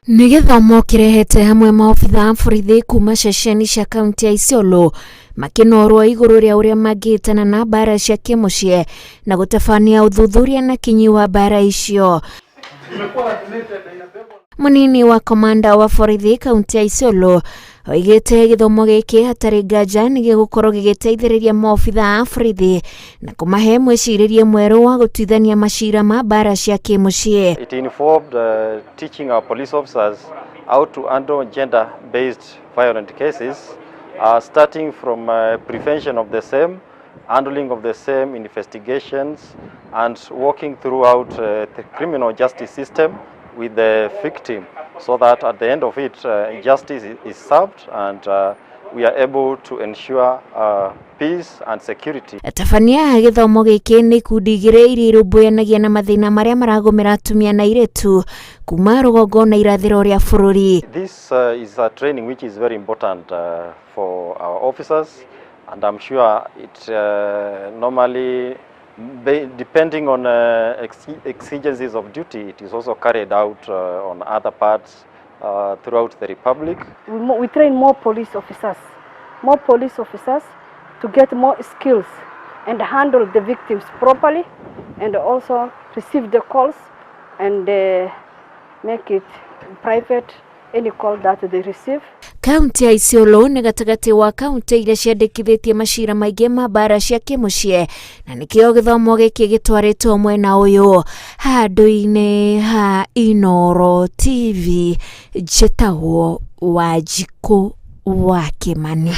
Nĩ gĩthomo kĩrehete hamwe maobitha a borithi kuma ceceni cia kaunti ya Isiolo makĩnorwo igũrũ rĩa ũrĩa mangĩhĩtana na mbara cia kĩmũciĩ na gũtabania ũthuthuria na kinyi wa mbara icio. Mũnini wa komanda wa borithi kaunti ya Isiolo oigĩte gĩthomo gĩkĩ hatarĩ nganja nĩ gĩgũkorwo gĩgĩteithĩrĩria maobitha a borithi na kũmahe mwĩcirĩrie mwerũ wa gũtuithania macira ma mbara cia kĩmũciĩ. It involved teaching our police officers how to handle gender-based violent cases, starting from prevention of the same, handling of the same investigations, and working throughout the criminal justice system with the victim, so that at the end of it, justice is served and we are able to ensure peace and security. Atabania a gĩthomo gĩkĩ nĩ ikundi igĩrĩ iria irũmbũyanagia na mathĩna marĩa maragũmĩra atumia na airĩtu kuma rũgongo na irathĩro rĩa bũrũri. This is a training which is very important for our officers, and I'm sure it normally, depending on exigencies of duty, it is also carried out on other parts throughout the Republic. We train more police officers to get more skills and handle the victims properly, and also receive the calls and make it private, any call that they receive. Kaunti ya Isiolo nĩ gatagatĩ wa kaunti iria ciandĩkithĩtie macira maingĩ ma mbara cia kĩmũciĩ na nĩkĩo gĩthomo gĩkĩ gĩtwarĩtwo mwena ũyũ. Handũ-inĩ ha Inooro TV, njĩtagwo Wanjikũ wa Kĩmani.